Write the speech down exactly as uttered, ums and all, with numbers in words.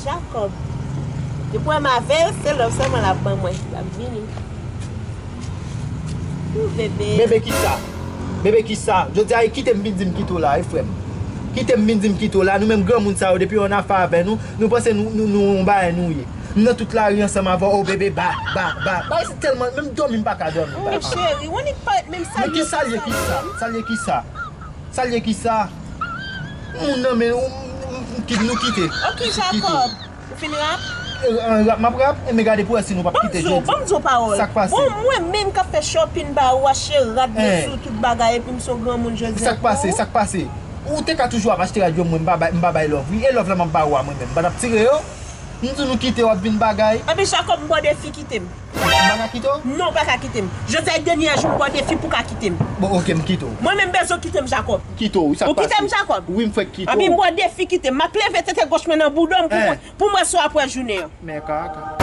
Jacob. Depi w wè m avè l, se love sèlman l ap ban mwen. L ap vini. Ooh, bebe. Bebe kisa? Bebe kisa? Jodi a kite m vin di m kite w la wi frè m. Kite m vin di m kite w la. Nou menm granmoun sa yo depi yo annafè avè nou, nou panse nou nou nou yon bagay nou ye. M nan tout lari ansanm avè w, oh bebe ba ba ba. Bagay se tèlman, menm dòmi m pa ka dòmi. Oh cheri, w annik parèt menm sa. Men kisa l ye kisa? Sa l ye kisa? Sa l ye kisa? Moun nan men ou m- m- m- ki- nou kite. Ok Jacob, ou fin rap? An rap m ap rap, e men gade pou wè si nou p ap Ban m kite di w, jodi. Ban m di w pawòl. Sa k pase? Bon, mwen menm k ap fè shopping ba ou, achte rad, Eh. sou tout bagay, epi m se yon granmoun jodi Sa k pase? Sa k pase? Ou te ka toujou ap achte rad yo mwen m pa bay, m pa bay love wi. E love la m ap ba ou a mwen menm. M pa t ap tire yo. M di nou kite w ap vin bagay. Epi Jacob, m ba w defi kite m. M pa ka kite w? Non, ou pa ka kite m. Jodi a e dènye jou m ba w defi pou w ka kite m. Bon, ok, m kite w. Mwen menm bezwen kite m, Jacob. Kite w, wi, sa k Ou kite m, pase? Jacob? Wi, m fèk kite Epi m w. ba w defi kite m. M ap leve tete goch mwen nan bouda m pou Eh. mwen, pou mwen sou apre jounen an. Men kaka.